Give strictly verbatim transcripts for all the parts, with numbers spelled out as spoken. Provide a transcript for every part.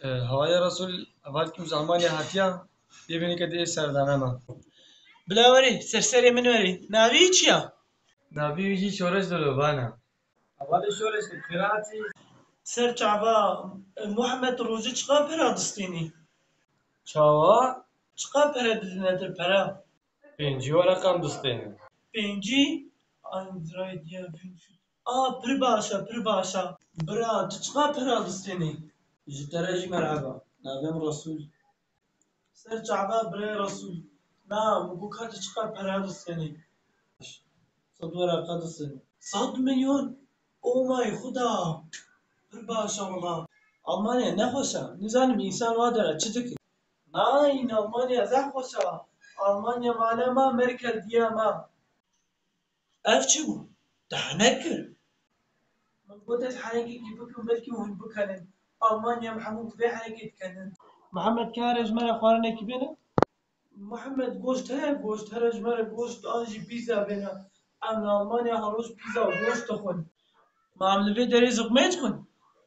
E, Hawayê Resûl hevalkî min ji Almanya hatiya, yê binî ke dê serdana me. Bila werî, ser serê min werî. Navî wî çi ya? Navî wî jî Şoreş Dolovan e. Hevalê Şoreş, tu xêr hatî. Ser çava, e, Muhammed rojê çiqa pera distênî? Çawa? Çiqa pere didine te pera? Pêncî wereqan distêne. Pêncî? Ay, zirayê diye vîn şût. A, pir baş e, pir baş e. Bira, tu çiqa pera distênî? Ji te re jî merheba. Navê min Resûl. Ser çava birê Resûl. Na, min got ka tu çiqa pera distênî? Sed wereqa distênî. Sed milyon? Oh my Xuda! Pir baş e wela. Almanya ne xweş e. Nizanim însan wa dera çi dike. Nein, Almanya zehf xweş e. Almanya mala me, Merkel diya me. Ev çi bû? Te henek kir? Min got ez henekekî bikim, belkî hûn bikenin. Almanya em hemû bi vê henekê dikenin. Mihemed, ka here ji me re xwarinekî bêne? Mihemed, goşt heye? Goşt here ji me re goşt an jî pîza bêne. Em li Almanya her roj pîza û goşt dixwin. Ma em li vê derê ziqmê dixwin?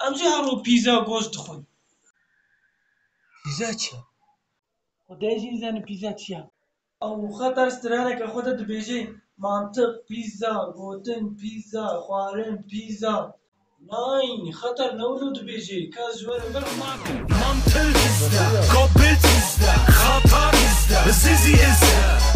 Em jî her roj pîza û goşt dixwin. Pîza çi ye? Xwedê jî nizane pîza çi ye. Ew xeter straneke xwe de dibêje, mantiq, pîza, gotin, pîza, xwarin, pîza. Nein, xeter ne wilo dibêje, ka ji we re bir. Mantel ist da, Gobild ist da, Katar ist da, Sisi ist da.